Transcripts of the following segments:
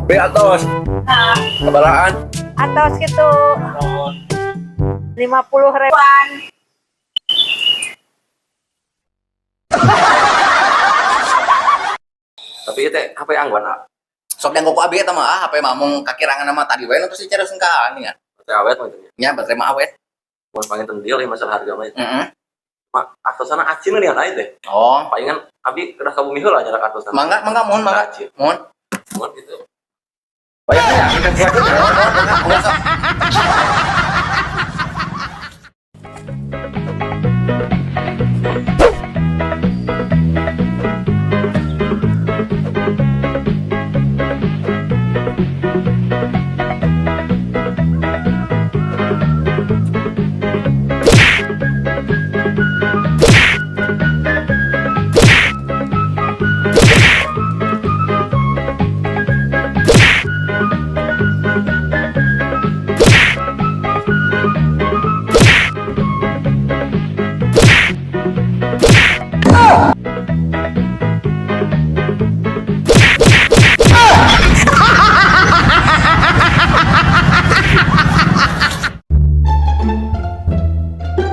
Be atos. Kabaraan. Atos gitu. 50 ribuan. Tapi itu HP angguan ah. Sok dianggo ku abi eta mah ah, HP mah mung kakirangan mah tadi we nu terus dicarioskeun ka nya. Baterai awet mah nya. Nya baterai mah awet. Mun panginten deal ya masalah harga mah. Heeh. Mak atosana acin nih lain teh. Oh, Palingan abi kedah ka bumi heula nya ka atosana. mangga mangga mohon mangga. Acin. Mohon. Mohon gitu. Bayarnya ya, kita buat. Mangga sok.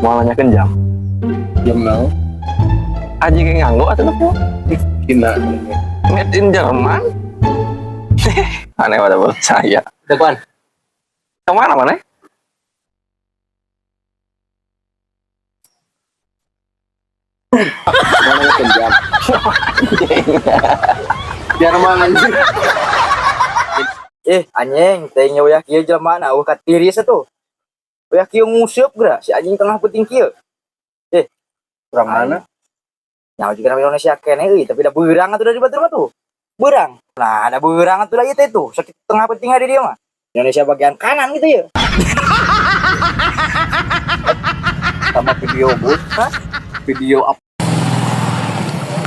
Mau nanyakeun jam. Jam naon? Aji ge nganggo atuh nu. Cina. Made in Jerman. Aneh pada percaya. Depan. Kemana mana? Mana nanyakeun jam? Jerman anjing. Anjing, teh nya uyah kieu jelema na eueuh katiris atuh. Uyah kieu nguseup geura si anjing tengah peuting kieu. Eh, Urang mana? Nyaho juga nama Indonesia keneh euy, tapi da beurang atuh dari batur mah tuh. Beurang. Nah, ada beurang atuh lagi teh tuh, sakit tengah peuting ada dia mah. Indonesia bagian kanan gitu ya. Sama video bus. Hah? Video apa?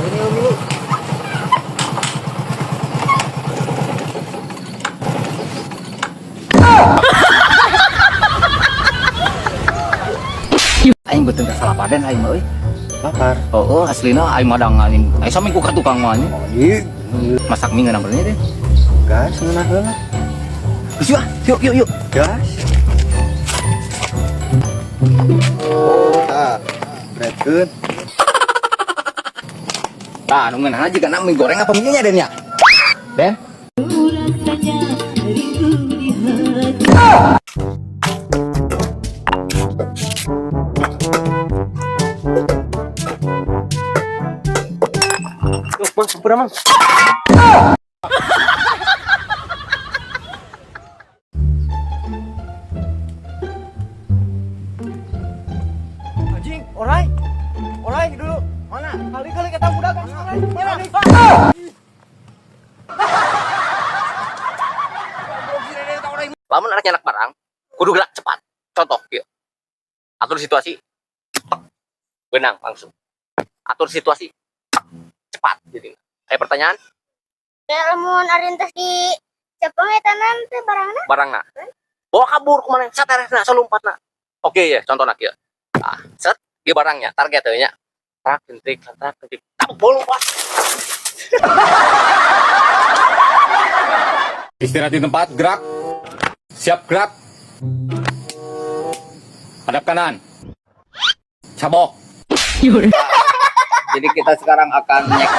Ini ini. Aing beuteung ka salapaden aing mah euy. Lapar. Heeh, aslina aing mah dang anjing. Aing saminggu ka tukang mah anjing. Iya. Masak mie ngeunah bener deh. Gas ngeunah heula. Geus yuk, ah. Yuk yuk yuk. Gas. Ah, beretkeun. Tah, nu ngeunah jiga mie goreng apa mie nya Den ya? Den? Tuh, Bang, sampura, Mang. Anjing, orai. Orai dulu. Mana? Kali-kali kata budak kan orai. Mana? Lamun arek nyanak barang, kudu gerak cepat. Contoh kieu. Atur situasi. Tek. Benang langsung. Atur situasi. Tek. Cepat jadi. Kayak pertanyaan, Ya lamun arintas di Jepang eta teh barangna. Barangna. Bawa kabur kemana? Sateresna, salumpatna. Oke ya, contohna kieu. Ah, set, ieu barangnya, target teh nya. Trak jentik, trak jentik. Tak lompat. Istirahat di tempat, gerak. Siap gerak. Hadap kanan. Cabok. Jadi kita sekarang akan nyek